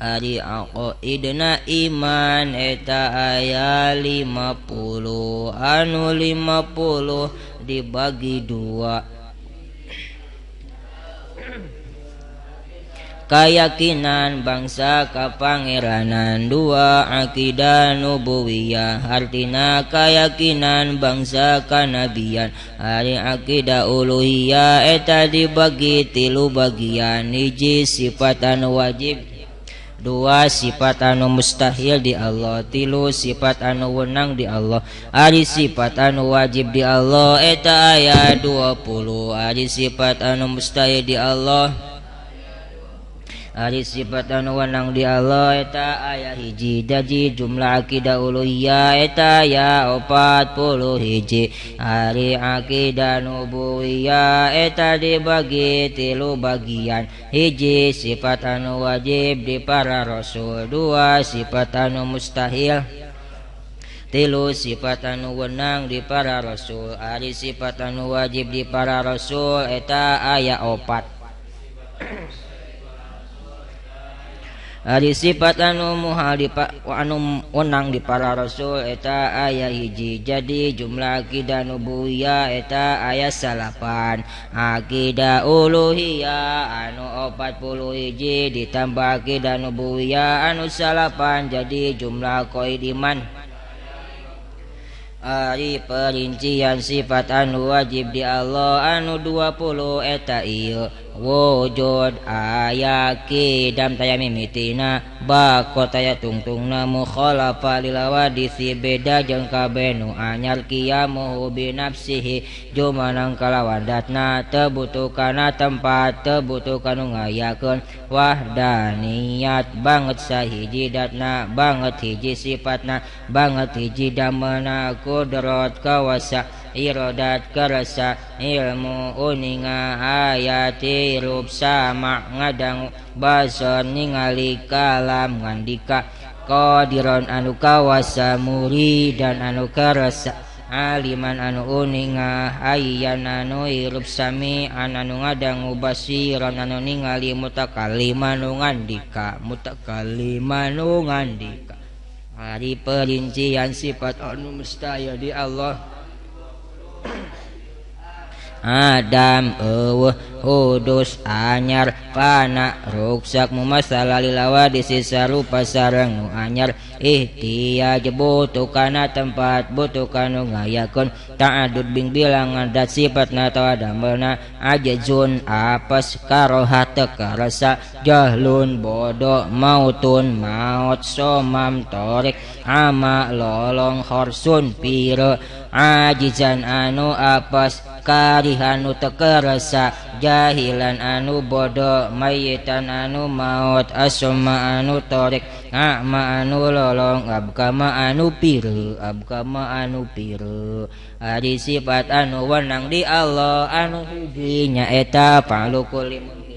Ari aqaidna iman eta aya 50 anu 50 dibagi dua. Kayakinan bangsa kapangeranan dua akidah nubuwiyah artina kayakinan bangsa kanabian. Ari akidah uluhiyah eta dibagi tilu bagian, hiji sifat anu wajib, dua sifat anu mustahil di Allah, tilu sifat anu wenang di Allah. Ari sifat anu wajib di Allah eta aya 20, ari sifat anu mustahil di Allah, ari sifat anu wenang di Allah eta aya hiji. Jadi jumlah akidah uluhiyah eta aya 40 hiji. Ari akidah nubuwiyah eta dibagi tilu bagian, hiji sifat anu wajib di para rasul, dua sifat anu mustahil, tilu sifat anu wenang di para rasul. Ari sifat anu wajib di para rasul eta aya 4. Ari sifat anu muhal di anu wenang di para rasul eta aya hiji. Jadi jumlah akidah nubuwiyah eta aya 9. Akidah uluhiyah anu 40 hiji ditambah akidah nubuwiyah anu 9 jadi jumlah qaid iman. Ari perincian sifat anu wajib di Allah anu 20 eta ieu wujud aya kidam taya mimitina bako taya tungtungna mukhalafa lil hawadisi beda jeung kabeh nu anyar kiamuhu binafsihi jumanang kalawan datna teu butuh kana tempat teu butuh kanu ngayakeun wahdaniyat banget sahiji datna banget hiji sifatna banget hiji damena kudrat kawasa irodat kerasa ilmu uninga hayati hirup sama ngadangu basor ningali kalam ngandika qadiron anu kawasa muridan anu kerasa aliman anu uninga hayyan anu hirup sami'an anu ngadangu basiran anu ningali mutakaliman anu ngandika mutakaliman anu ngandika. Ari perincian sifat anu mustahil di Allah Adam eueuh hudus anyar pana ruksak mumasalah lil hawadisi sarupa sareng nu anyar ihtiyaj butuh kana tempat butuh kanu ngayakeun ta'adud bing bilangan dat sifatna atawa damelna ajzun apes karoha teu karasa jahlun bodoh mautun maut somam torik ama lolong khorsun pire ajizan anu apes karihan nu teu karasa jahilan anu bodoh mayitan anu maut asma anu torik ngama anu lolong abkama anu pire abkama anu pire. Ari sifat anu wenang di Allah anu hiji nyaeta fa'lu kulli mumkinin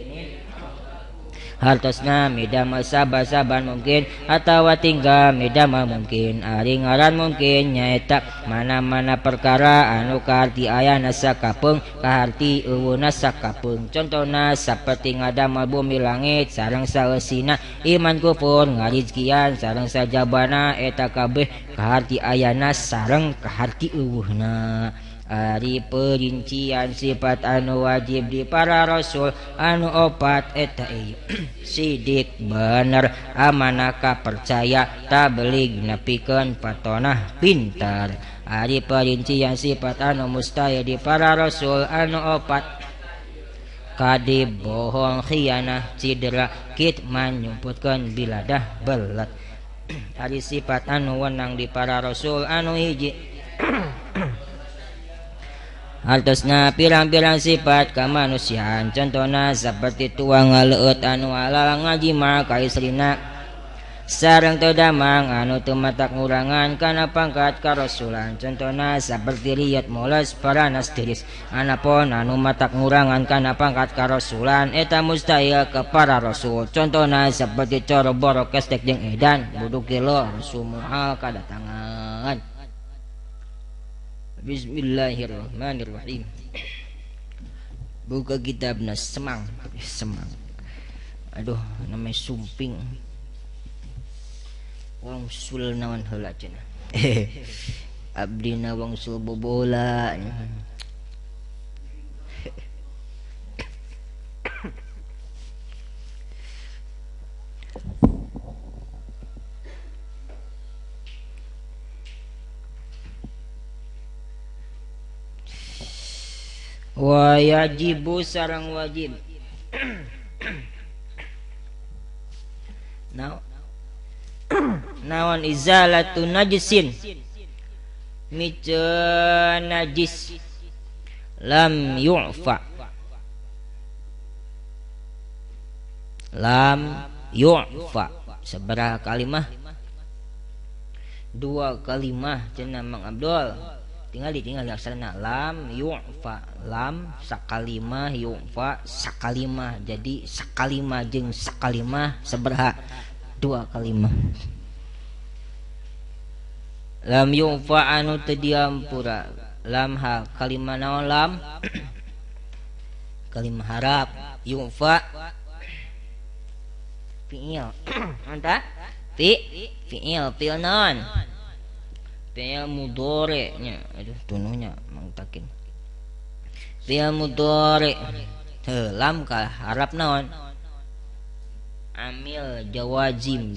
hartosna midamel saban-saban mungkin atawa tinggal midamel mungkin. Ari ngaran mungkin nyaeta mana-mana perkara anu kaharti ayana sakapeung kaharti euweuhna sakapeung. Contona saperti ngadamel bumi langit sareng saeusina iman kufur ngarizkian sareng sajabana eta kabeh kaharti ayana sareng kaharti euweuhna. Ari perincian sifat anu wajib di para rasul anu 4 eta ieu sidik bener amanah kapercaya tabligh nepikeun patonah pintar. Ari perincian sifat anu mustahil di para rasul anu 4 kadib bohong khianah cidera kitman nyumputkeun biladah belet. Ari sifat anu wenang di para rasul anu hiji hartosna pirang-pirang sifat kamanusiaan contona saperti tuang ngaleueut anu halal ngajima ka istrina sareng teu damang anu teu matak ngurangan kana pangkat karasulan contona saperti riyat moles paranas tiris anapun anu matak ngurangan kana pangkat karasulan eta mustahil ke para rasul contona saperti coro borok kestek jeung edan buduk kilo sumuhal kadatangan. Bismillahirrahmanirrahim. Buka kitabna semang, semang. Aduh, namanya sumping. Wangsul naon heula cenah. Abdina wangsul bobola. Wa yajibu sareng wajib. Naon izalatu najsin miceun najis lam yu'fa, lam yu'fa sabaraha kalimah? Dua kalimah cenah Mang Abdul. Tinggal aksarana lam yu'fa, lam sakalimah, yu'fa sakalimah, jadi sakalimah jeung sakalimah sabaraha? Dua kalimah. Lam yu'fa anu teu diampura, lam ha kalimah naon lam? Kalimah harap, yu'fa fi'il. Anta fi'il, fi'il naon? Fi'il mudhari nya. Aduh tunuhnya mang takin. Fi'il mudhari. Heuh, lam ka harap naon? Amil jawazim.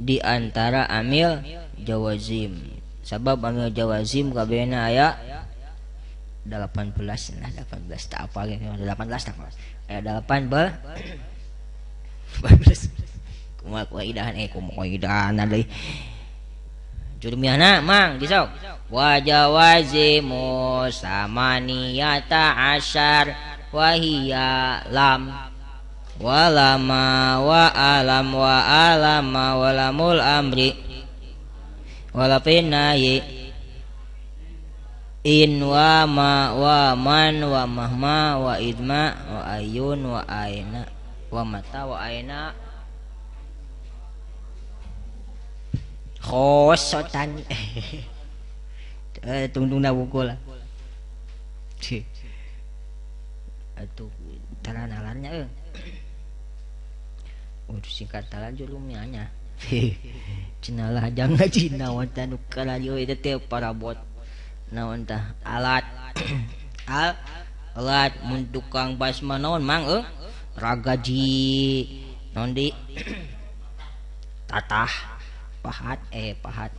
Di antara amil jawazim. Sabab amil jawazim kabehna aya 18, nah 18 tak apa ge 18 tak apa. Aya 18. Kumaha kaidahan kumaha kaidahan deui. Jurmiana mang disok wa jawazimu samaniyata asyar wa hiya lam wa lama wa alam wa alama wa lamul amri wa lafinayi in wa ma wa man wa mahma wa idma wa ayun wa aina wa mata wa aina khosotan. Tungtungna wungkul. Atuh taranalarnya euy. Udah singkat talan jurumnya. Cenah lah jangan ngaji naon tah nu karadio eta teh parabot. Naon tah alat. Alat mun tukang basma naon mang euy? Ragaji naon di tatah pahat pahat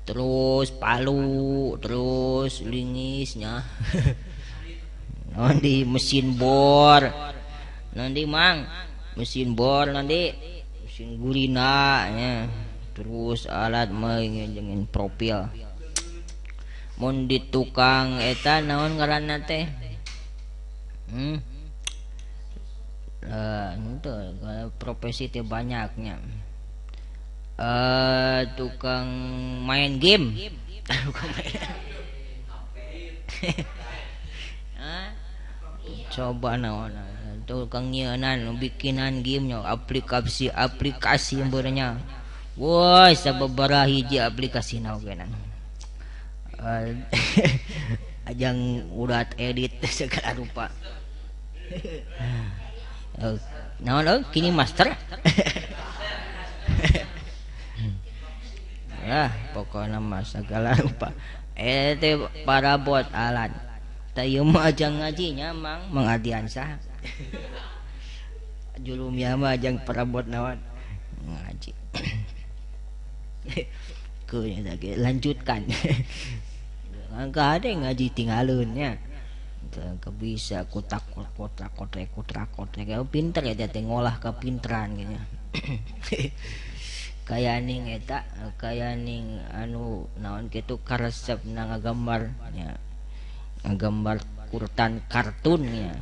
terus palu terus lingisnya. Nanti mesin bor, nanti mang mesin bor, nanti mesin gurina nya, terus alat dengan profil. Mun di tukang eta naon ngaranna teh? Itu profesi teh banyaknya. Tukang main game. Tukang main. Coba naon tukang nyeunan bikinan game nya, aplikasi beurnya. Woi, sababaraha hiji aplikasi na oge na. Ajang urat edit segala rupa. Naon kini master. Ya, pokoknya mah segala rupa. Teh parabot alat. Tah ieu mah ajang ngajinya mang Mang Adiansyah. Julumnya mah ajang parabot naon ngaji. Ke lanjutkan. Enggak ada yang ngaji tinggalunnya. Bisa kotak kotak kotak kotak kotak pinter ya teh ngolah kepinteran gitu. Kaya ning eta kaya ning anu naon kitu karesep na ngagambar nya, ngagambar kurtan kartun nya,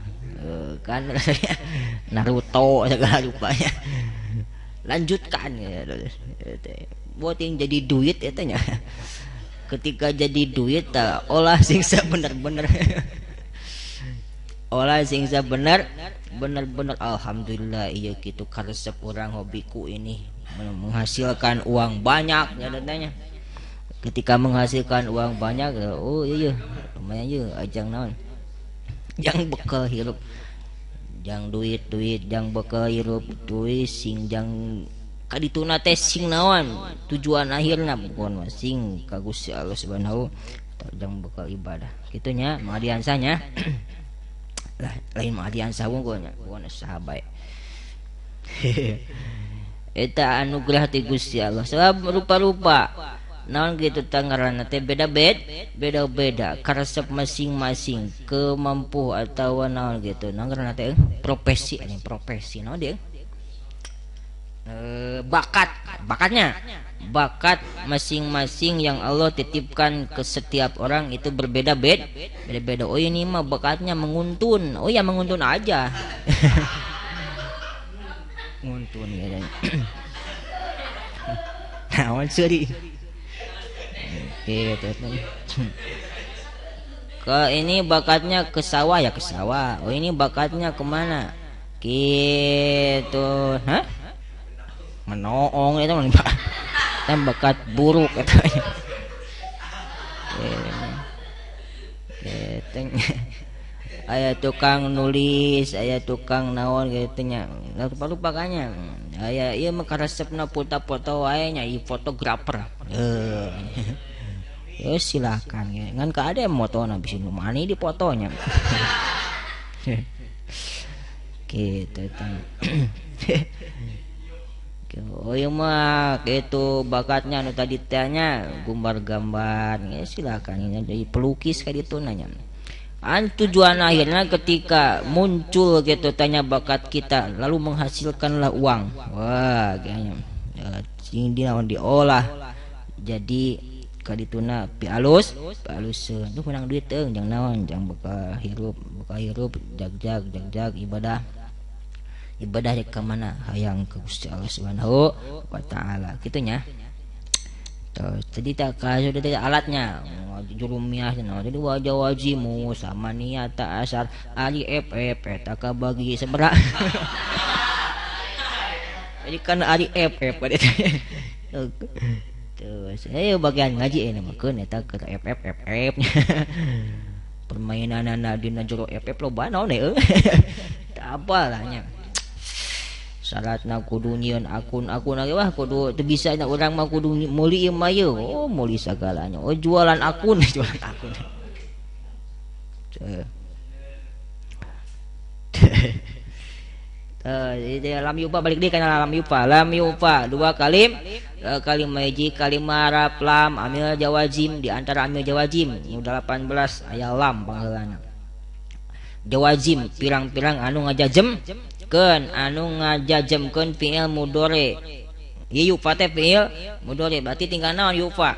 kan rasanya Naruto segala rupanya. Lanjutkan ya, buat yang jadi duit eta nya. Ketika jadi duit ta olah sing bener-bener. Olah sing bener bener-bener alhamdulillah iya kitu karesep orang hobiku ini menghasilkan uang banyak ya tanya. Ketika menghasilkan uang banyak, oh iya lumayan iya ajang naon jang bekal hirup, jang duit-duit jang bekal hirup duit sing jang Kadituna teh sing naon tujuan akhirna bukan sing ka Gusti Allah Subhanahu wa taala jang bekal ibadah. Kitu nya Mang Adiansa nya. Lah lain Mang Adiansa wungkul nya, bukan sahabat. Eta anugerah ti Gusti Allah. Sebab rupa-rupa naon gitu tangaranna teh beda-beda karesep masing-masing kemampu atawa naon gitu. Naon ngaranna teh profesi anjing profesi naon deui? Bakatnya bakat masing-masing yang Allah titipkan ke setiap orang itu berbeda-beda. Beda-beda. Oh ini mah bakatnya menguntun. Oh ya menguntun aja. Nguntun ya. Naon seuri. Gitu. Ke ini bakatnya ke sawah ya ke sawah. Oh ini bakatnya kemana? Gitu. Hah? Menoong itu mah kan bakat buruk katanya. Gitu. Aya tukang nulis, aya tukang naon gitu nya. Lupa-lupa kanya. Aya ieu mah karesepna foto-foto wae nya, ieu fotografer. Ya silakan ya. Ngan ka ada motona bisa nu mani di fotonya. Gitu tah. Oh iya mah gitu bakatnya nu tadi teh nya gumbar gambar ya silakan ya, jadi pelukis kayak gitu nanya. An tujuan akhirnya ketika muncul gitu tanya bakat kita lalu menghasilkanlah uang. Wah kayaknya ya, sing dinaon diolah jadi kadituna pi alus aluseun tuh menang duit teu jang naon jang bakal hirup jag-jag jag-jag ibadah ibadah rek ka mana hayang ka Gusti Allah Subhanahu wa taala kitu nya. Terus jadi tak sudah ada alatnya jurumiah cenah jadi wajah wajimu sama niata asar ali ff eta kabagi sabaraha. Jadi kan ari ff terus ayo bagian ngaji ini mah keun eta keur ff ff permainanana dina jero ff loba naon eueuh. Tak apalah nya. Syaratna kudu nyieun akun-akun lagi wah kudu teu bisa nya urang mah kudu meuli ieu mah ieu. Oh meuli sagalanya. Oh jualan akun jualan akun. Lam yupa balik deui kana lam yupa. Lam yupa dua kalim kalim hiji kalim arab lam amil jawazim di antara amil jawazim nu 18 aya lam pangheulana. Jawazim pirang-pirang anu ngajajem keun anu ngajajemkeun fi'il mudhari. Ieu yufa teh fi'il mudhari berarti tinggal naon yufa?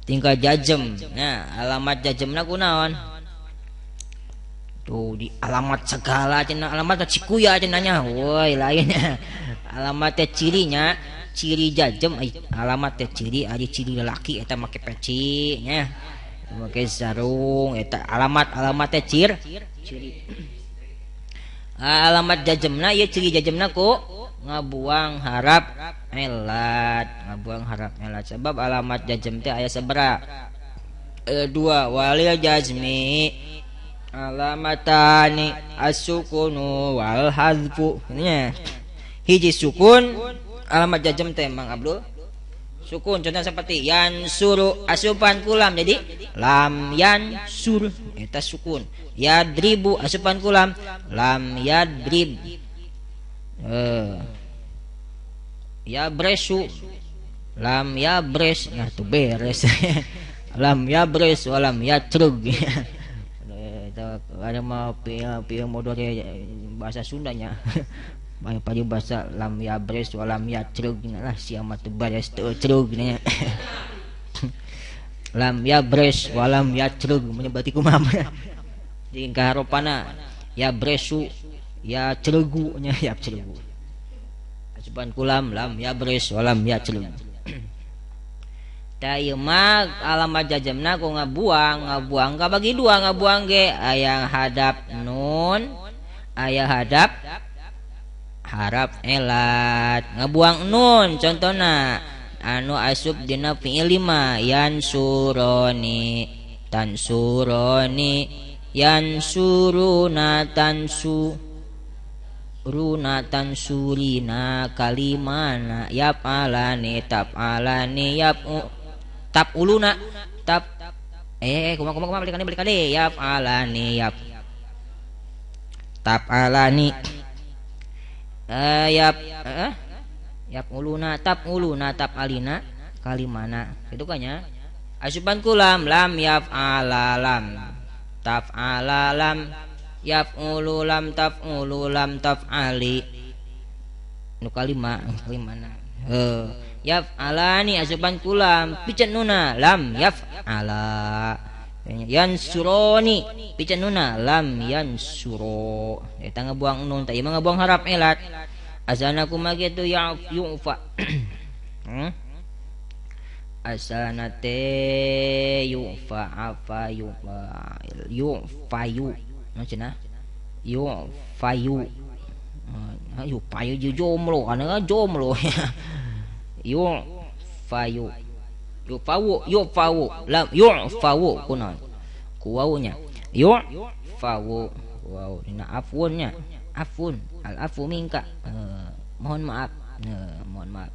Tinggal jajem. Nah, alamat jajemna kunaon? Tuh di alamat segala cenah alamat cikuya cenah nya. Woi lainnya. Alamat teh cirinya, ciri jajem alamat teh ciri ari ciri lelaki eta make peci nya. Make sarung eta alamat alamat teh ciri. Alamat jajemna ieu ciri jajemna ku ngabuang harap elat, ngabuang harap elat sebab alamat jajem teh aya sabaraha? Dua walil jazmi alamatani as-sukunu wal hadfu nya. Hiji sukun alamat jajem teh Mang Abdul. Sukun contohnya seperti yansuru asupan kulam jadi lam yansur eta sukun. Yadribu asupan kulam lam yadrib. Ya bresu lam yabres nah tuh beres. Lam yabres wa lam yatrug. Ada mah pil modore bahasa Sundanya. Banyak padi bahasa lam yabres wa lam yatrug lah sia mah teu beres teu trug nya. Lam yabres wa lam yatrug menyebati kumaha. Jeung kaharopana yabresu ya celegu nya ya celegu. Asupan kulam lam yabres wa lam yatrug. Ta ieu mah alamat jajamna ku ngabuang kabagi dua ngabuang ge aya hadap nun aya hadap harap elat ngabuang nun contohna anu asup dina fi'il 5 yansuroni tansuroni yansuruna tansu Runa tansurina kalimana yap alani tap alani yap tap uluna tap kuma kuma balik kali yap alani yap tap alani yap yap uluna tap alina kalimana itu kan ya asupan kulam lam yap ala lam tap ala lam yap ulu lam tap ulu lam tap ali nu kalima kalimana yap alani asupan kulam pican nuna lam yap ala yansuroni pican nuna lam yansuro eta ngabuang nun tah ieu mah ngabuang harap elat asana kumaha kitu ya yufa asana teh yufa afa yufa yufayu naon cenah yufayu yufayu jomblo kana jomblo yufayu yufawu yufawu lam yufawu kunaon ku wawunya yufawu waw dina afwunnya afun al afu minka mohon maaf mohon maaf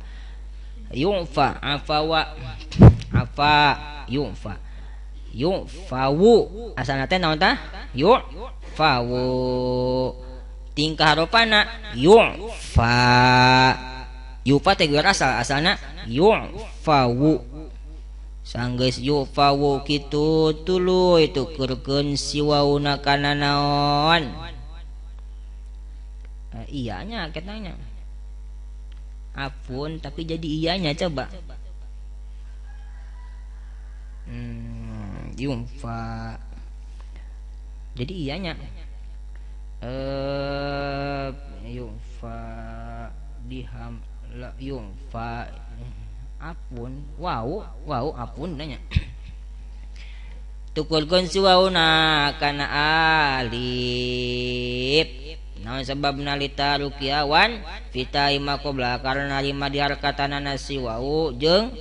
yufa afawa afa yufa yufawu asalna teh naon tah yufawu tingkah haropana yufa yufa teh geus asal asalna yufawu sanggeus yufawu kitu tuluy tukeurkeun si wauna kana naon iyanya katanya afun tapi jadi iyanya coba yumfa jadi iyanya yumfa diham la yumfa afun wau wau afun nanya tukurkeun si wauna kana alif naon sebabna litarukiawan fita ima qabla karena lima diharkatanana si wau jeung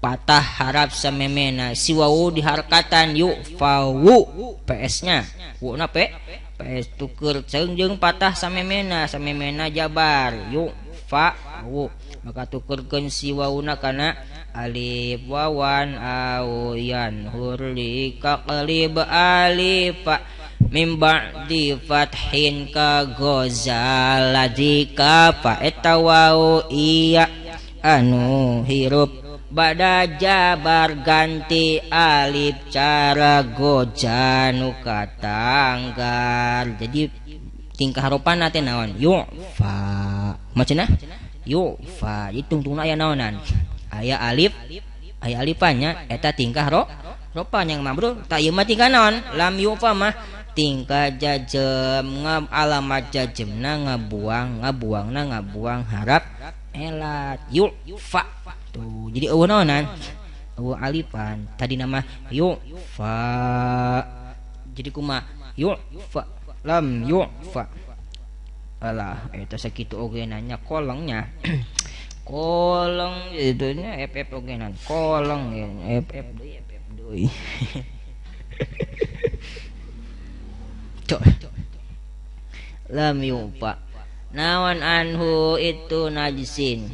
patah harap samemena si wau diharkatan yufawu ps nya wuna p ps tuker jeung patah samemena samemena jabar yufawu maka tukerkeun si wauna kana alif wawan au yan hurli kaqlib alif mim ba'di fathin ka ghazalati ka fa eta wau iya anu hirup bada jabar ganti alif cara goja nu katanggar. Jadi tingkah haropan teh naon yufa macenah yufa jadi tungtungna aya naonan aya alif aya alifannya eta tingkah ropan yang mabrur tak ieu mah tingkah naon lam yufa mah tingkah jajem ngab alamat jajemna ngabuang ngabuangna ngabuang harap elat yufa tuh jadi eueuh naonan eueuh alifan tadi nama yufa jadi kumaha yufa lam yufa alah eta sakitu oge nanya kolengnya koleng itu nya ff oge nan koleng ff deui ff deui lam yufa nawan anhu itu najisin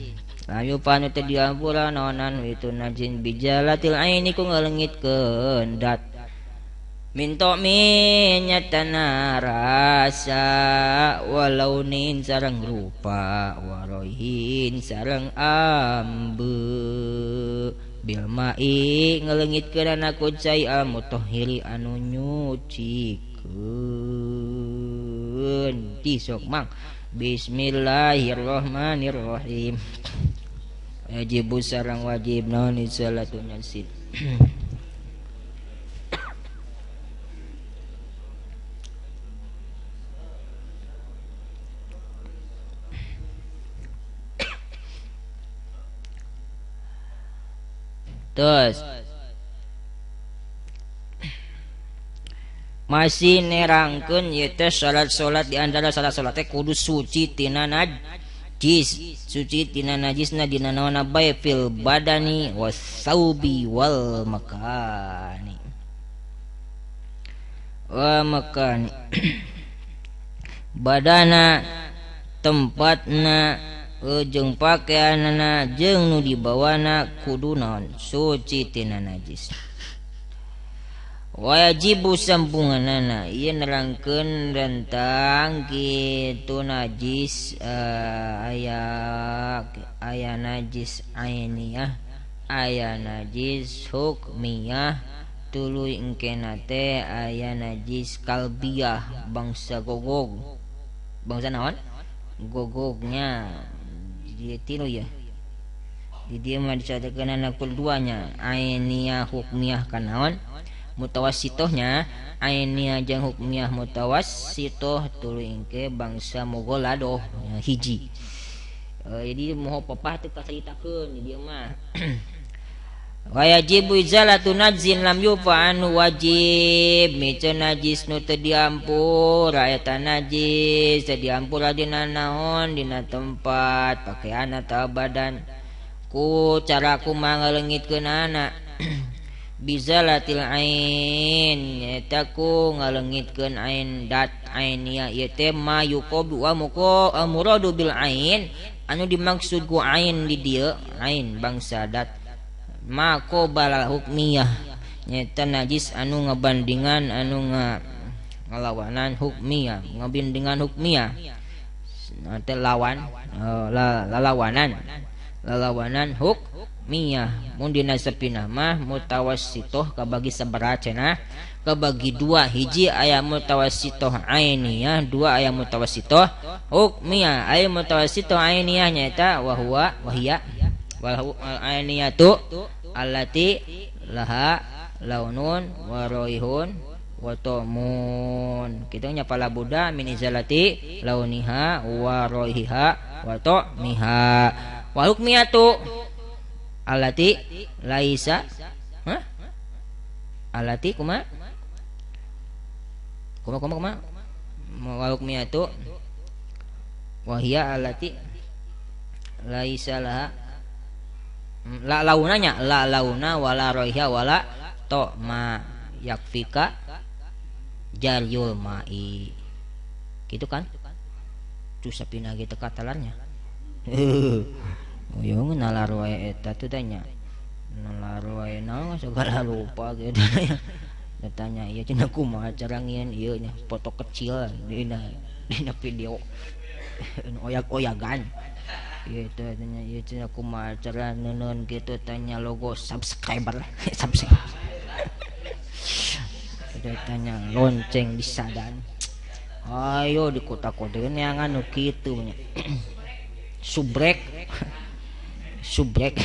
lam yufa nu teu diampura nawan anhu itu najin bijalatil aini ku ngalengitkeun dat minto minyatana rasa walaunin sareng rupa warohin sareng ambe bil ma'i ngalengitkeun ku cai al mutahhiri anu nyucikeun tisok mang bismillahirrahmanirrahim wajib sareng wajib naon salatun yasin. Terus masih nerangkeun ieu teh salat-salat di antara salat-salat teh kudu suci tina najis, suci tina najisna dina naonna bae fil badani wasaubi wal makani. Wa makani badana tempatna jeung pakaianana jeung nu dibawana kudu naon suci tina najis. Wajibu sambunganana ieu nerangkeun tentang kitu najis aya najis ainiyah aya najis hukmiyah tuluy engkena teh aya najis kalbiyah bangsa gogog bangsa naon gogognya di tilu ya di dieu mah dicatatkeun kuduanya ainiyah hukmiyah kanaon mutawassitohnya ainiyah jeung hukmiyah mutawassitoh tuluy engke bangsa mugoladoh hiji. Jadi moho papah teu kacaritakeun di dieu mah. Wajibu izalatu najzin lam yufa anu wajib miceun najis nu teu diampura eta najis teu diampura dina naon dina tempat pakaian atawa badan ku cara kumaha ngaleungitkeunana bizalatil ain eta ku ngaleungitkeun ain dat ainia ieu teh ma yuqabu wa muqa muradu bil ain anu dimaksud ku ain di dieu ain bangsa dat ma qabala hukmiyah nyata najis anu ngabandingan anu ngalawanan hukmiyah ngabindingan hukmiyah teh lawan lalawanan lalawanan hukmiyah mun dina sapinah mah mutawassitoh kabagi sabaraha cenah kabagi dua hiji aya mutawassitoh ainiyah dua aya mutawassitoh hukmiyah aya mutawassitoh ainiyah nyaeta wa huwa wahiya wal ainiyatu allati laha launun wa raihun wa ta'mun kitu nya pala buddha min izalati launiha wa raihiha wa ta'miha wa hukmiyatu allati laisa hah allati kuma kuma kuma kuma wa hukmiyatu wa hiya allati laisa laha la launanya la launa wala roiha wala to ma yakfika jaryul mai gitu kan tuh sapina gitu katalannya oh yo nalar wae eta tuh tanya nalar wae naon segala lupa gitu tanya ieu cenah kumaha cara ngieun ieu nya foto kecil dina dina video oyak-oyagan ieu teh tanya ieu cenah kumaha cara neuneun kitu tanya logo subscriber subscriber tanya lonceng disadan ayo di kota-kota neangan nu kitu nya subrek subrek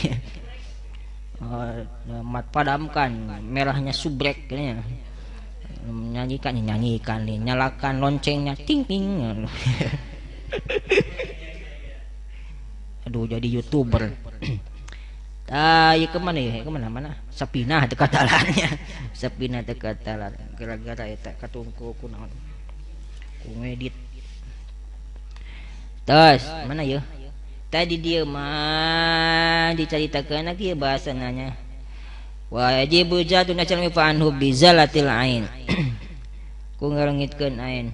mat padamkan merahnya subrek nya nyanyikan nyanyikan nih nyalakan loncengnya ting ting. Aduh jadi youtuber. Ah, ya kemana ya? Kemana mana? Sapina teu katalannya. Sapina teu katalan. Gara-gara eta katungku kunaon. Ku ngedit. Terus, mana ya? Tadi dia mah dicaritakeun kieu bahasana nya. Wajib jatun najal fa anhu bizalatil ain. Ku ngarengitkeun ain.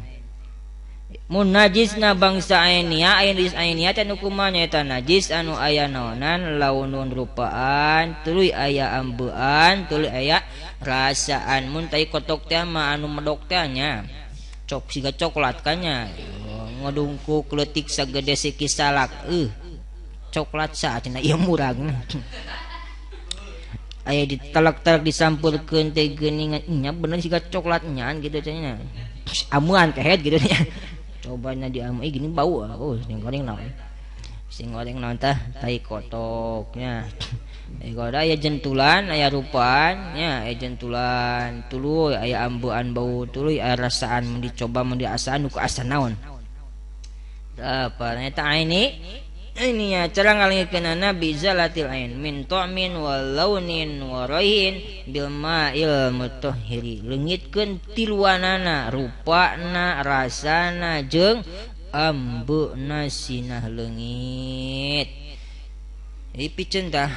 Mun najisna bangsa ainia ain najis ainia teh nu kumaha nyaeta najis anu aya naonan launun rupaan tuluy aya ambean tuluy aya rasaan mun tai kotok teh mah anu medok teh nya cok siga coklat kan nya ngodungkuk leutik sagede siki salak coklat sa cenah ieu muragna aya ditelak-telak disampurkeun teh geuningan nya bener siga coklat nya gitu cenah amuan kehed gitu nya cobanya di amu gini bau oh sing goreng naon sing goreng naon tah tai kotoknya ai aya jentulan aya rupaan nya aya jentulan tuluy aya ambean bau tuluy aya rasaan mun dicoba mun diasaan nu asa naon apa eta ini ini ya cara ngalengitkeunana bizalatil ain min ta'min wa launin wa raihin bil ma'il mutahhiri leungitkeun tiluanana rupana rasana jeung ambeuna sinah leungit ieu piceun tah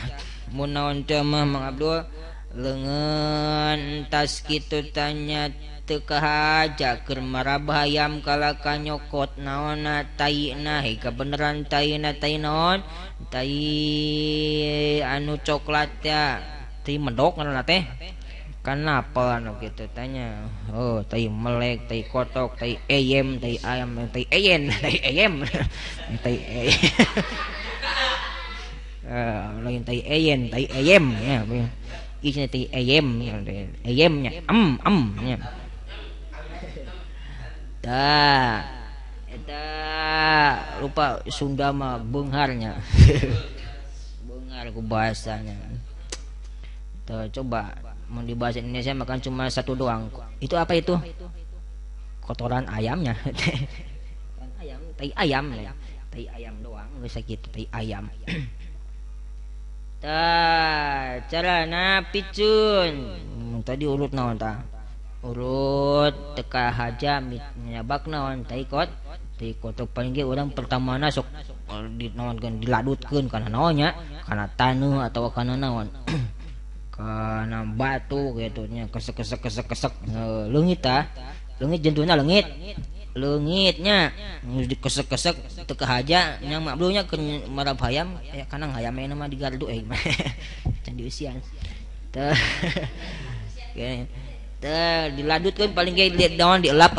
mun naon teh mah Mang Abdul leungeun entas kitu tanya Teu kahaja keur marabah hayam kalaka nyokot naonna taina hei kabeneran taina tai naon tai anu coklat ya tai medok ngaranna teh kenapa anu kitu tanya oh tai melek tai kotok tai eyem tai ayam tai eyen tai eyem tai lain tai eyen tai eyem ya isina tai eyem eyemnya am am nya tah eta lupa Sunda mah beungharnya beunghar ku bahasanya. Tuh, coba mau di bahasa Indonesia makan cuma satu doang. Itu apa itu? Kotoran ayamnya. Ayam, tai ayam ya. Tai ayam doang, geus sakitu tai ayam. Tah, carana piceun. Tadi urut naon tah? Urut teka haja nyabak naon tai kot, tai kotok paling ge urang pertamana sok di naonkeun diladutkeun kana naonnya, kana taneuh atawa kana naon. Kana batu gitu nya kesek kesek kesek kesek leungit tah leungit jentuna leungit leungitnya geus dikesek-kesek teu kahaja nya maklunya keur marab hayam aya kanang hayam aya mah di gardu euy can dieusian teh teh diladutkeun paling ge naon dielap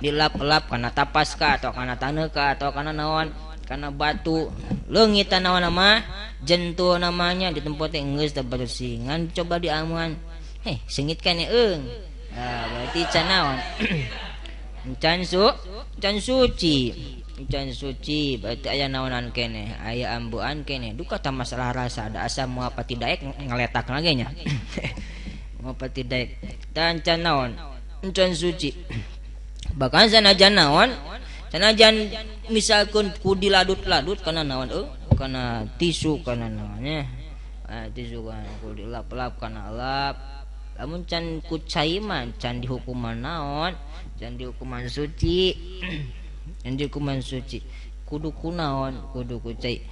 dielap-elap kana tapas ka atau kana taneuh ka atau kana naon kana batu leungit naon mah jentu namanya di tempat teh geus teh bersih ngan coba diamuan heh sengit keneh eung berarti can naon can suci can suci berarti aya naonan keneh aya ambean keneh duka tah masalah rasa ada asa moal pati daek ngaletak lagi nya moal pati daek dan can naon can suci bahkan sanajan naon sanajan misalkan ku diladut-ladut kana naon kana tisu kana naonnya tisu kana ku dilap-lap kana lap lamun can ku cai mah can dihukuman naon can dihukuman suci can dihukuman suci kudu ku naon kudu ku cai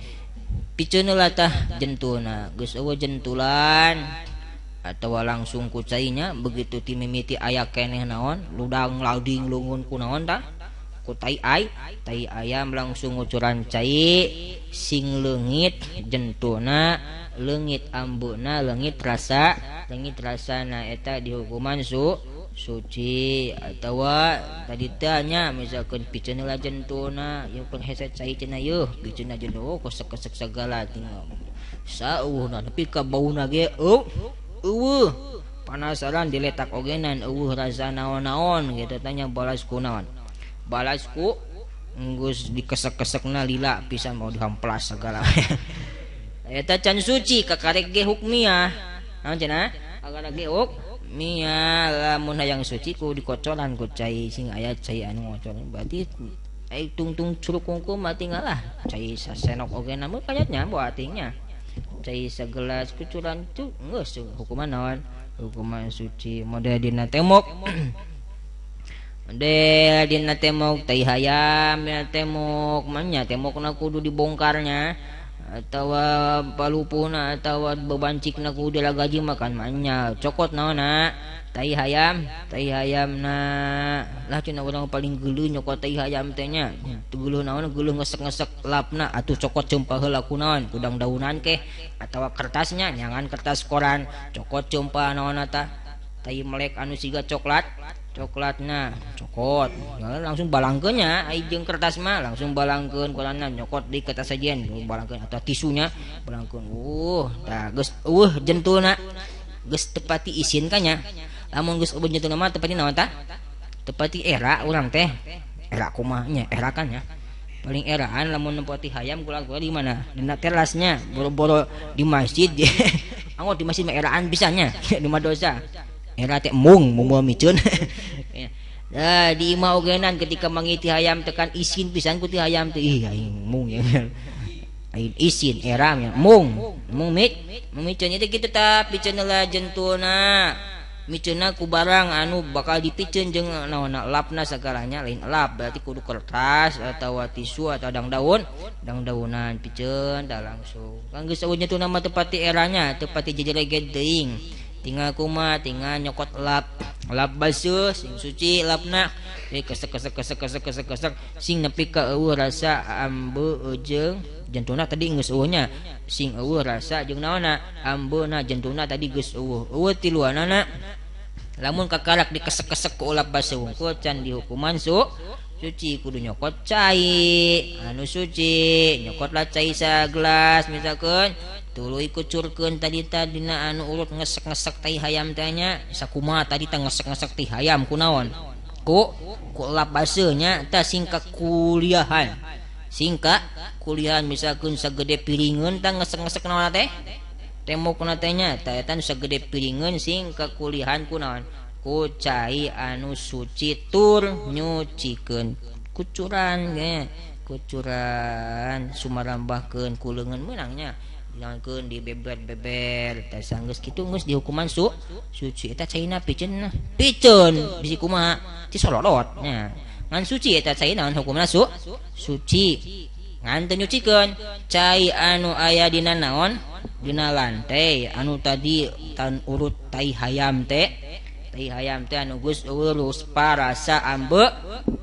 piceun heula tah jentuna geus eueuh jentulan atawa langsung ku cainya begitu ti mimiti aya keneh naon ludang lading lungun ku naon tah ku tai tai ayam langsung ngucuran cai sing leungit jentuna leungit ambuna leungit rasa leungit rasana eta dihukuman suci atawa tadi teh nya misalkeun piceun heula jentuna ieu penghese cai cenah yeuh piceun jentu kosek-kesek sagala tinggal sauhna nepi ka bauna ge eueuh panasaran diletak ogenan eueuh rasa naon-naon gitu tanya balas ku naon balasku geus dikesek-kesekna lila pisan mau dihamplas segala eta can suci kakarek ge hukmiah naon cenah kakarek ge hukmiah lamun hayang suci ku dikocoran ku cai sing aya cai anu ngocor berarti ai tungtung curug kungkum mah tinggal lah cai sasenok oge namun kayatnya bawa atingnya cai sagelas kucuran tu geus hukuman naon hukuman suci model dina temok model dina temok tai hayam dina temok manya temokna kudu dibongkarnya atawa palupuna atawa bebancikna kudu dilagaji makan manya cokot naonna tai hayamna lah cenah urang paling geuleuh nyokot tai hayam teh nya teu geuleuh naon geuleuh ngesek-ngesek lapna atuh cokot ceumpah heula ku naon kudang daunan keh atawa kertasnya nyangan kertas koran cokot ceumpah naonna tah tai melek anu siga coklat coklatna cokot ya, langsung balangkeunnya ai jeung kertas mah langsung balangkeun koranna nyokot di kertas sajen balangkeun atau tisunya balangkeun tah geus eueuh jentulna geus tepati isin ka nya lamun geus eueuh jentulna mah tepati naon tah tepati era urang teh era kumaha nya era kan nya paling eraan lamun nempati hayam kula di mana dina terasnya boro-boro di masjid anggot di masjid mah eraan pisannya di mah dosa era teh mung mung miceun. Nah, di imah ogenan ketika mangiti hayam tekan isin pisan ku ti hayam teh ih aing mung ya. Aing isin era nya mung mung mit mung miceun itu kitu tah piceun heula jentulna miceunna ku barang anu bakal dipiceun jeung naonna lapna sagalanya lain lap berarti kudu kertas atawa tisu atau dang daun dang daunan piceun dah langsung kan geus eueuh jentulna mah tepati eranya tepati jejelege teuing Tinggal kumaha tinggal nyokot lap lap basuh sing suci lapna kesek kesek kesek kesek kesek kesek sing nepi ka eueuh rasa ambe jeung jentuna tadi geus eueuhnya sing eueuh rasa jeung naonna ambeuna jentuna tadi geus eueuh eueuh tiluanana lamun kakarak dikesek-kesek ku ulap basuh wungkul can dihukuman suci kudu nyokot cai anu suci nyokotlah cai sagelas misalkan tuluy kucurkeun tadi dina anu urut ngesek-ngesek tai hayam teh nya sakumaha tadi teh ngesek-ngesek tai hayam kunaon ku lap baseuh nya tah singka kuliahan misalkan sagede piringeun tah ngesek-ngesek naon teh tembokna teh nya tah eta sagede piringeun sing kakuliahan kunaon ku cai anu suci tur nyucikeun kucuran ge kucuran sumarambahkeun ku leungeun meunangnya dilangkeun di beber-beber tah sanggeus kitu geus dihukuman suci eta caina piceun piceun bisi kumaha ti solodot nya ngan suci eta cai naon hukumna suci ngan teu nyucikeun cai anu aya dina naon dina lantai anu tadi tan urut tai hayam teh tai hayam teh anu geus eueuh parasa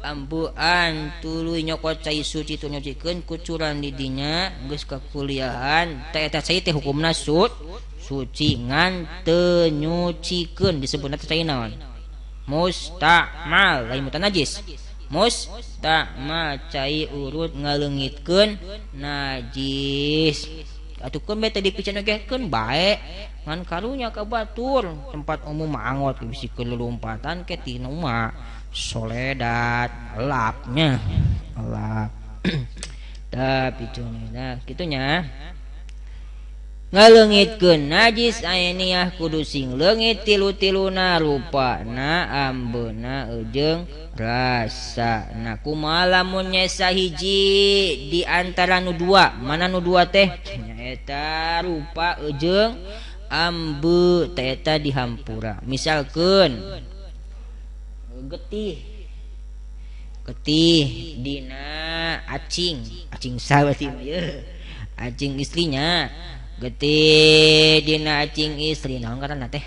ambean tuluy nyokot cai suci tu nyucikeun kucuran di dinya geus kakuliahan teh eta cai teh hukumna suci ngan teu nyucikeun disebutna teh cai naon mustakmal lain mutanajis mustakmal cai urut ngaleungitkeun najis atuh keun bae teh dipiceun oge keun bae ngan karunya ka batur tempat umum angot bisi kelumpatan ke tina mah soledat lapnya lap tah piceun nah kitu nya ngaleungitkeun najis ainiyah kudu sing leungit tilu-tiluna rupana ambeuna jeung rasana kumaha lamun nyesa hiji di antara nu dua mana nu dua teh nyaeta rupa jeung ambe teh eta dihampura misalkeun getih getih dina acing acing saha berarti mah ye acing istrinya getih dina acing istri naon ngaranna teh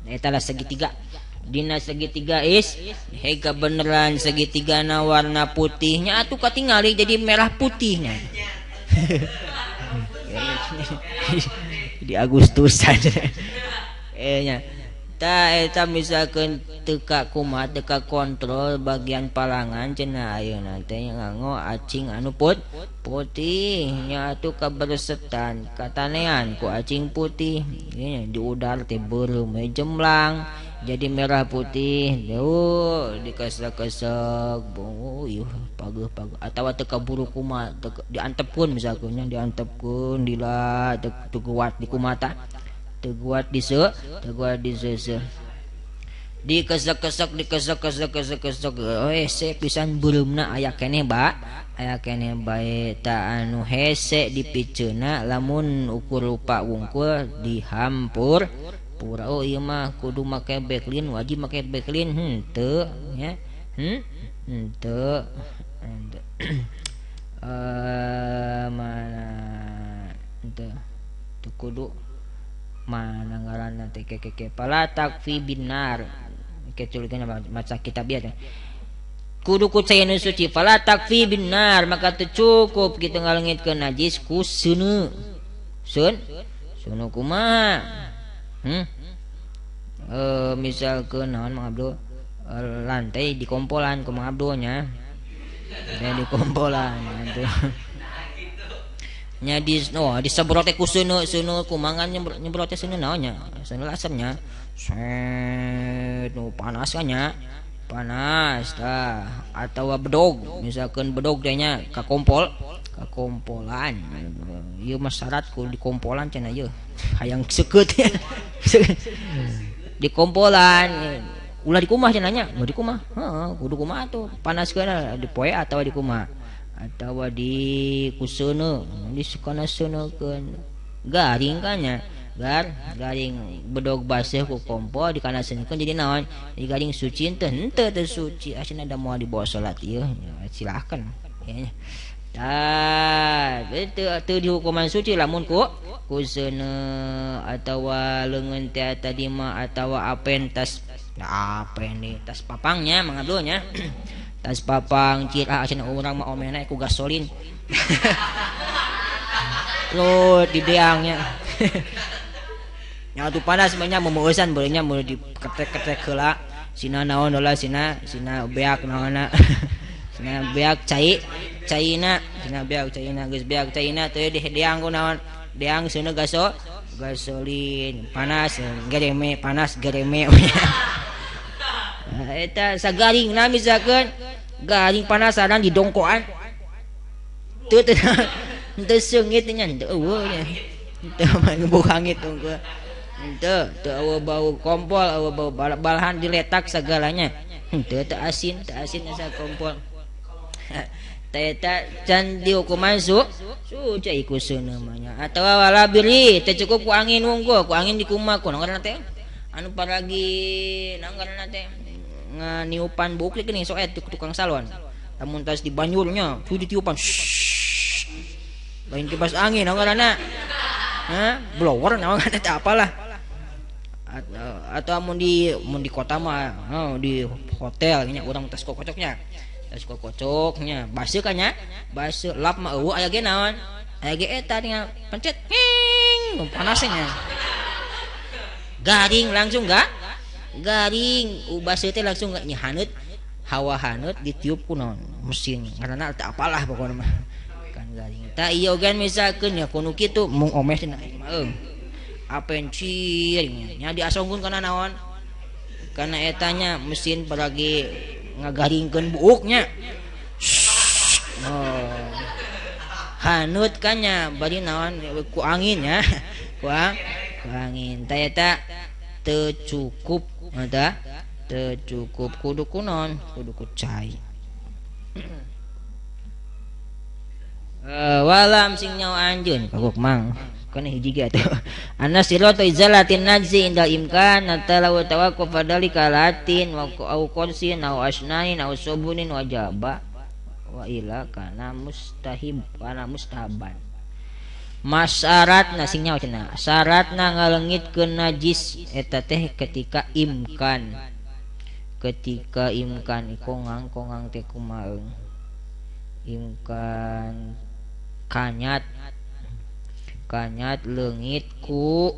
eta lah segitiga dina segitiga is hega beneran segitigana warna putihnya atuh katingali jadi merah putihnya di Agustusan nya tah eta misalkeun teu ka kumaha teu ka kontrol bagian palangan cenah ayeuna teh nganggo acing anu putih nya atuh kabersetan katanean ku acing putih nya diudar teh beureum we jemlang jadi merah putih deuh dikesek-kesek bungu ieu pageuh-pageuh atawa teu kaburu kumaha diantepkeun misalkeun nya diantepkeun dila teu kuat di kumaha teu kuat diseuseuh dikesek-kesek dikesek-kesek hese pisan beureumna aya keneh ba aya keneh bae ta anu hese dipiceuna lamun ukur rupa wungkul dihampur pura oh ieu mah kudu make backlin wajib make backlin henteu nya henteu mana henteu teu kudu mana ngaranna teh keke pala takfi binar keculikeun maca kitab ieu teh kudu ku cai nu suci fala takfi binar maka teu cukup kitu ngaleungitkeun najis ku seuneu seuneu kumaha misalkeun naon Mang Abdul lantai di kompolan ku Mang Abdul nya di kompolan atuh nya di oh disebrot teh ku seuneu seuneu kumangan nyebrot teh seuneu naon nya seuneu asemnya set nu panas kan nya panas tah atawa bedog misalkeun bedog teh nya ka kompol kakompolan ieu mah syarat ku dikompolan cenah ieu hayang seukeut dikompolan ulah dikumah cenah nya nu dikumah heeh kudu kumaha atuh panaskeun di poe atawa di kumaha atawa di kuseuneu di sukana seuneukeun garing kan nya garing bedog baseuh ku kompol dikanaseunkeun jadi naon jadi garing suci henteu teu suci asina da moal dibawa salat ieu silahkan ya. Tah teu dihukuman suci lamun ku seuneu atawa leungeun teh tadi mah atawa apen tas apen nih tas papangnya Mang Abdul nya. Tas papang cira cenah urang mah omehna ku gasolin. Lo di deangnya. Nya atuh panas mah nya meumeusan beureunya mun diketek-ketek heula sina naon heula sina sina beak naonna. Sina beak cai caina sina beak caina geus beak caina teh di deang ku naon deang seuneu gasolin panas gereme panas gereme. Eta sagaringna misalkeun garing panasaran didongkoan teu teu teu seungit nya teu eueuh nya teu mah hangit tungkul teu teu eueuh bau kompol eueuh bau balahan diletak segalanya teu teu asin asa kompol. Teh eta can dihukuman suci iku seuneu mah nya atawa wala biri teu cukup ku angin wungkul ku angin dikumaha ku ngaranna teh anu paragi naon ngaranna teh nganiupan buuk teh geuning sok aya tukang salon lamun tas di banjurnya tu ditiupan lain kipas angin naon ngaranna ha blower naon ngaranna teh apalah atau mun di kota mah di hotel nya urang tas kokocoknya tas kokocoknya baseuh kan nya baseuh lap mah eueuh aya ge naon aya ge eta tinggal pencet nging panasnya garing langsung gak garing baseuh teh langsung gak nyahaneut hawa haneut ditiup ku naon mesin karena teu apalah pokona mah kan garing tah ieu oge misalkeun nya kudu kitu mung omeh cenah mah eung apen cir nya diasongkeun kana naon kana etanya mesin paragi ngagaringkeun buuknya oh haneut kan nya bari naon ku angin nya ku angin tah eta teu cukup eta teu cukup kudu ku naon kudu ku cai. Walam sing nyawa anjeun kagok mang kana hiji ge atuh anasiratu izalatin najzi indal imkan atalaw tawaqqaf dalika latin wa au qursin au asnain au subunin wajaba wa ila kana mustahib kana mustahaban. Masyaratna sing nyawa cenah syaratna ngalengitkeun najis eta teh ketika imkan kongang kongang teh kumaha imkan kanyat kanyat leungit ku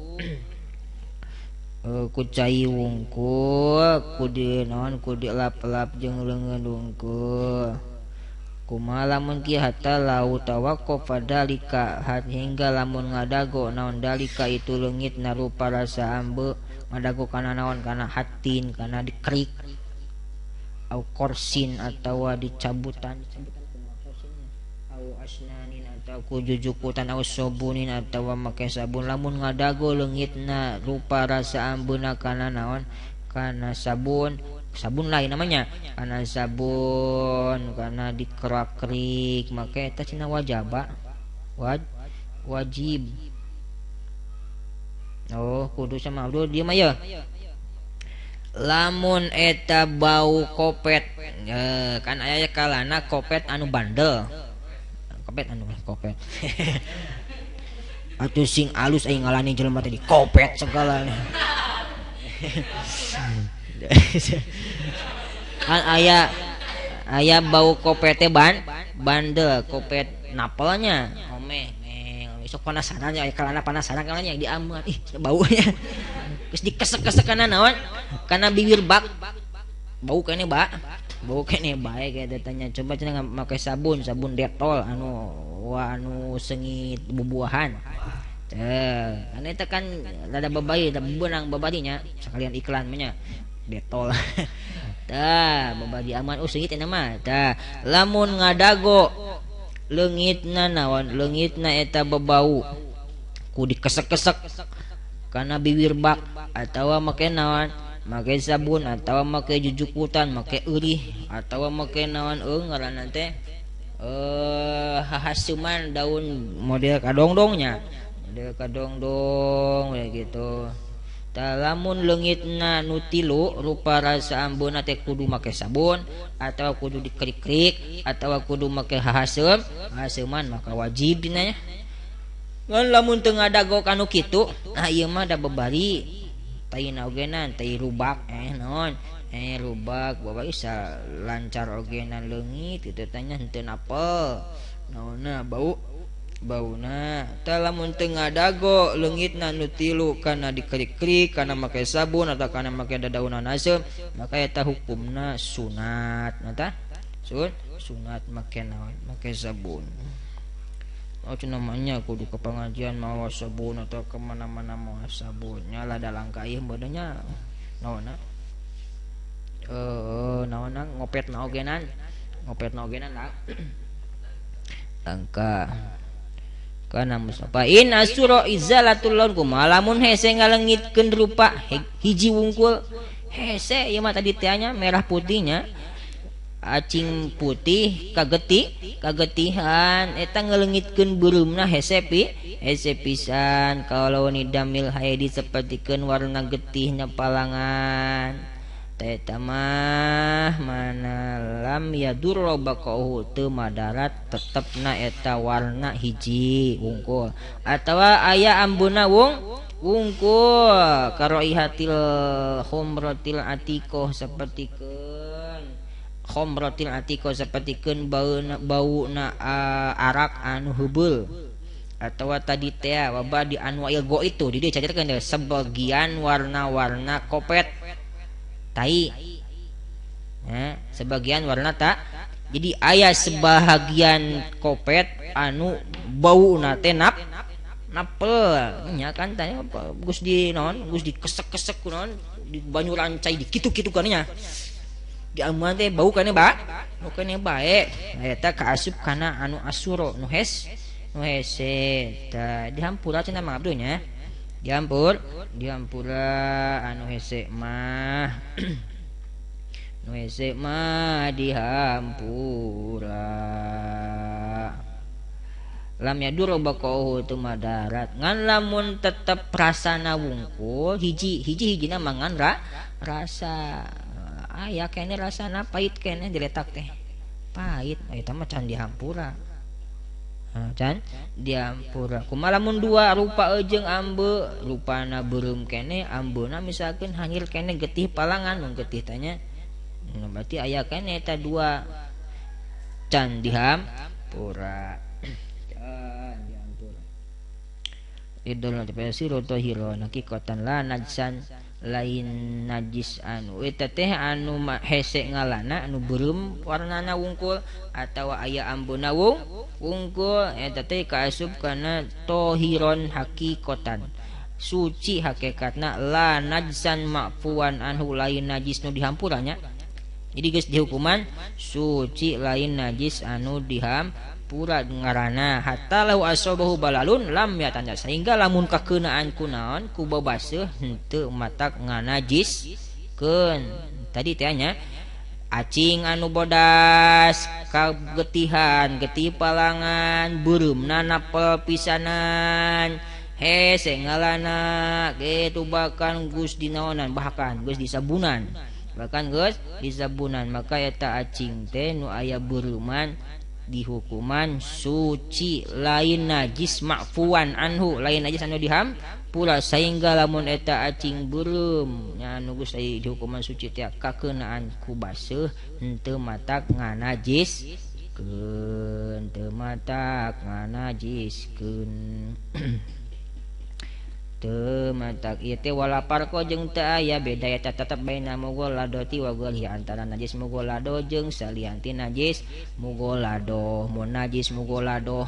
ku cai wungkul ku di naon ku dilap-lap jeung leungeun wungkul kumaha lamun kieu hatta lau tawaqqaf dalika hingga lamun ngadago naon dalika itu leungit narupa rasa ambe ngadago kana naon kana hatin kana dikerik au korsin atawa dicabutan au asnanin atau ku jujukutan au sobunin atawa make sabun lamun ngadago leungitna rupa rasa ambeuna kana naon kana sabun sabun lain namanya kana sabun kana dikerak-kerik make eta cenah wajaba wajib. Oh kudu sama Abdul dieu mah ya lamun eta bau kopet kan aya kalana kopet anu bandel kopet anu kopet atuh sing alus aing ngalani jelema teh di kopet segala kan aya aya bau kopet teh bandel kopet napelnya omeh sok penasaran ya kalana penasaran kalana yang diamuan ih baunya geus dikesek-kesek kana naon kana bibir bak bau kene bak bau kene bae kayak tanya coba cenah make sabun sabun Detol anu wah anu sengit bubuahan teh kan eta kan rada babai da beunang babadinya sekalian iklan mah nya Detol tah babadi aman oh sengit eta mah tah lamun ngadago leungitna naon leungitna eta bebau ku dikesek-kesek kana bibir bak atawa make naon make sabun atawa make jujukutan make eurih atawa make naon eueuh ngaranna teh hahasuman daun model kadongdongnya model kadongdong kayak gitu Tah lamun leungitna nu tilu rupa rasa ambeuna teh kudu make sabun atawa kudu dikrik-krik atawa kudu make hahaseum haseuman maka wajib dina nya. Ngan lamun teu ngadago kanu kitu ah ieu mah da babari tai ogenan tai rubak naon rubak bawa isa lancar ogenan leungit kitu tanya henteu napel naonna bau bauna tah lamun teu ngadago leungitna nu tilu kana dikrik-krik kana make sabun atau kana make dadaunan asem maka eta hukumna sunat nah tah sunat make naon make sabun. Oh namanya kudu ke pengajian mawa sabun atau kemana-mana mawa sabun nya lah da langka ieu badannya naonna naonna ngopetna ogenan lah langka kana Mustafa in asura izalatul laun kumaha lamun hese ngalengitkeun rupa hiji wungkul hese ieu mah tadi teh nya merah putihnya acing putih kagetihan eta ngaleungitkeun beureumna hese hese pisan kalau nidamil haidi sapertikeun warna getihna palangan eta mah mana lam yadurra baqauhu teu madarat tetepna eta warna hiji wungkul atawa aya ambuna wungkul karoihatil khumratil atiqah sapertikeun khomrotil atiko sapertikeun bauna arak anu heubeul atawa tadi teh wabah di anwail go itu di dieu cacarkeun sebagian warna-warna kopet tai ya, sebagian warna tak jadi aya sebahagian kopet anu bauna teh napel nya kan tanya geus di naon geus dikesek-kesek ku naon di banyu rancai di kitu-kitu kan nya di amuan teh bau kene ba bau kene bae eta kaasup kana anu asuro nu hese tah dihampura cenah Mang Abdu nya dihampura anu hese mah nu hese mah dihampura lam yadurra baqauhu teu madarat ngan lamun tetep rasana wungkul hiji hijina mangan rasa aya kene rasana pahit kene diletak teh pahit eta mah can dihampura can dihampura kumaha lamun dua rupa jeung ambe rupana beureum kene ambeuna misalkeun hanyir kene getih palangan mun getih tanya berarti aya kene eta dua can dihampura can dihampura idul tafsir tahira hakikatan la najsan lain najis anu eta teh anu hese ngalana anu beureum warnana wungkul atawa aya ambuna wungkul eta teh kaasup kana tohiron hakikatan suci hakikatna la najsan ma'fuwan anhu lain najis nu dihampura nya jadi geus dihukuman suci lain najis anu dihampura ngaranna hatta lau asabahu balalun lam yatanya sehingga lamun kakeunaan ku naon ku babaseuh henteu matak nganajiskeun tadi teh nya acing anu bodas kagetihan getih palangan beureumna napel pisanan hese ngalana kitu bahkan geus dinaonan bahkan geus disabunan maka eta acing teh nu aya beureuman dihukuman suci lain najis ma'fuwan anhu lain najis anu dihampura sehingga lamun eta acing beureum nya anu geus dihukuman suci teh kakeunaan ku baseuh henteu matak nganajiskeun teu matak nganajiskeun teu matak ieu teh wala parko jeung teu aya beda eta tetep baina mughalladati wa ghairihi antara najis mughalladho jeung salian ti najis mughalladho mun najis mughalladho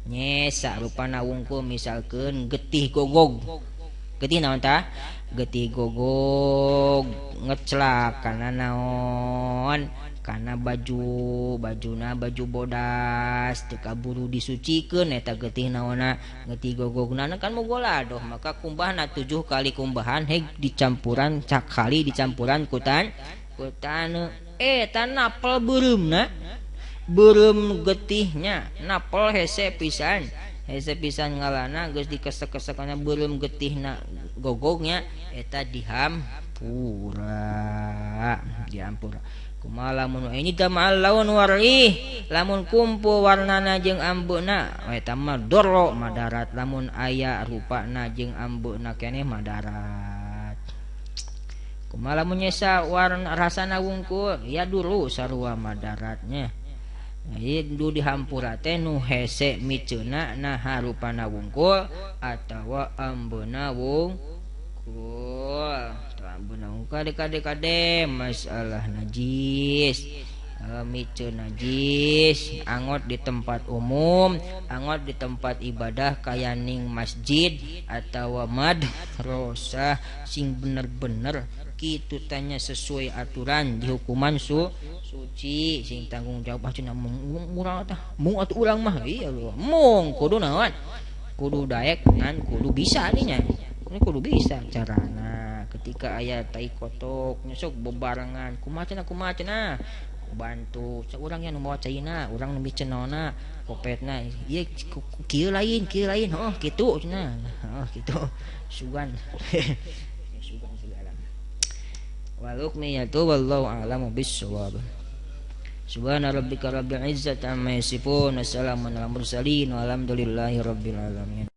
nyesa rupana wungkul misalkeun getih gogog getih naon tah getih gogog ngecelak kana naon kana bajuna baju bodas teu kaburu disucikeun eta getih naonna getih gogogna kan mughalladho maka kumbahna 7 kali kumbahan heg dicampuran cakali dicampuran ku taneuh eta napel beureumna beureum getihnya napel hese pisan ngalana geus dikesek-kesekana beureum getihna gogognya eta dihampura dihampura. Kumaha lamun ini tamal laun warih lamun kumpul warnana jeung ambeuna eta mah doro madarat lamun aya rupana jeung ambeuna keneh madarat. Kumaha lamun nyesa warna rasana wungkul ya dulu sarua madaratnya. Ieu du dihampura teh nu hese miceuna nah rupana wungkul atawa ambeuna wungkul. Ambuna kade-kade masalah najis, mice najis, angot di tempat umum, angot di tempat ibadah kaya ning masjid atau madrasah sing bener-bener kitu tanya sesuai aturan dihukuman suci sing tanggung jawab ah cenah mung urang tah mung atuh urang mah iya lho mung kudu naon kudu daek ngan kudu bisa dinya ini kudu bisa carana ketika aya tai kotok nyesok bebarengan kumaha cenah bantu urang yang nu mawa caina urang nu miceunona kopetna ieu kieu lain heuh kitu cenah heuh kitu sugan sugan segala walukmiyatu wallahu a'lamu bissawab. Subhana rabbika rabbil izzati amma yasifun wassalamun alal mursalin walhamdulillahi rabbil alamin.